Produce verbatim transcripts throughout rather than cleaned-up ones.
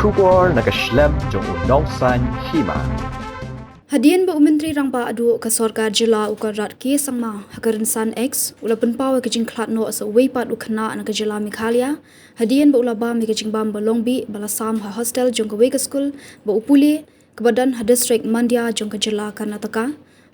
Khubor na ka shlem jong u Nongsaiñ Hima. Hadien ba u Myntri Rangbah Duh ka Sorkar Jylla u Conrad K Sangma ha ka rynsan X u la pynpaw ïa ka jingkhlad noh sa uwei pat u khynnah na ka jylla Meghalaya, hadien ba u la bam ïa ka jingbam ba long bih ba la sam ha hostel jong kawei ka skul ba u pule kaba don ha district Mandya jong ka jylla Karnataka.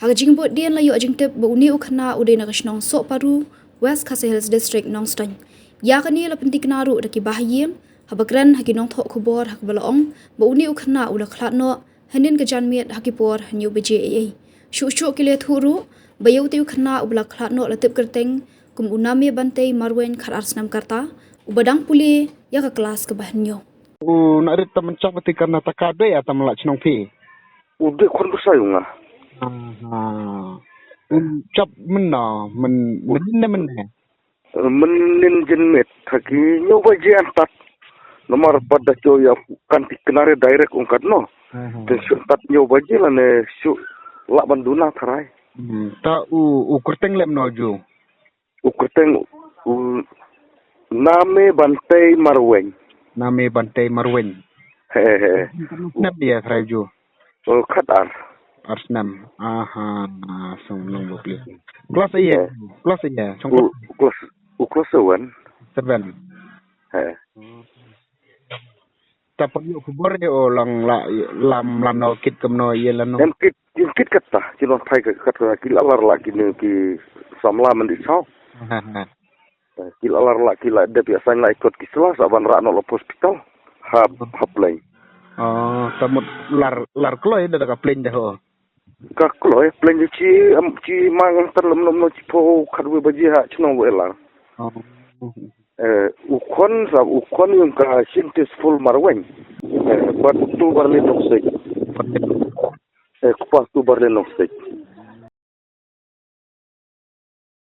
Ha ka jingbud dien la ïoh jingtip ba une u khynnah u dei na ka shnong Sohparu, West Khasi Hills District, Nongstoiñ. Ïa kane la pyntikna ruh da ki bahaïing, haba kren ha ki nongthoh khubor ha kaba la ong ba une u khynnah u la khlad noh hynnin ka janmiet ha ki por hynñiew baje eiei. Shuh shuh ki la ïathuh ruh ba ïa utei u khynnah uba la khlad noh la tip kyrteng kum u Name Bantei Marwein, khatar snem ka rta, uba dang pule ïa ka klas kaba hynñiew. U na rit tam chap ti Karnataka dei ata mala chnong phi. U dei khon bsa ïa nga. Aha. U chap mynno, men men ne men ne. Mynnin jin met ha ki hynñiew baje an tat. Namar pat da cho ïa kan ti kinare direct ong katno. Aha. Te shu tat hynñiew baje lane shu lah ban duna tharai. Hmm. Ta u u kyrteng lem no ju. U kyrteng u Name Bantei Marwein. Name Bantei Marwein. He he. Snem ïa tharai ju. Oh, khatar. Ar snem. Aha, song nong bapli. Klas ïa. Klas ïa. Song u klas u klas seven. Seven. He. Ta pynïoh khubor ïa u lang la lam lano kit kumno ïa lano. Em kit, em kit kata, ki nongphai kata ki la lar la ki ne ki samla mandi saw. Ha, ha. Eh, ki la lar la ki la dep ïa sain la ikot ki sla sa ban rah noh la hospital. Hap, hap lain. Oh, ta mut lar, lar kloi da ka plane da ho. Ka kloi, plane chi, am, chi mang tar lem lem no chi pho khatwe baje ha chnong we lar. Oh. Eh, u khon sa, u khon ïong ka Sintesful Marwein. Eh, pat tu bar le nok sek. Eh, kupa tu bar le nok sek.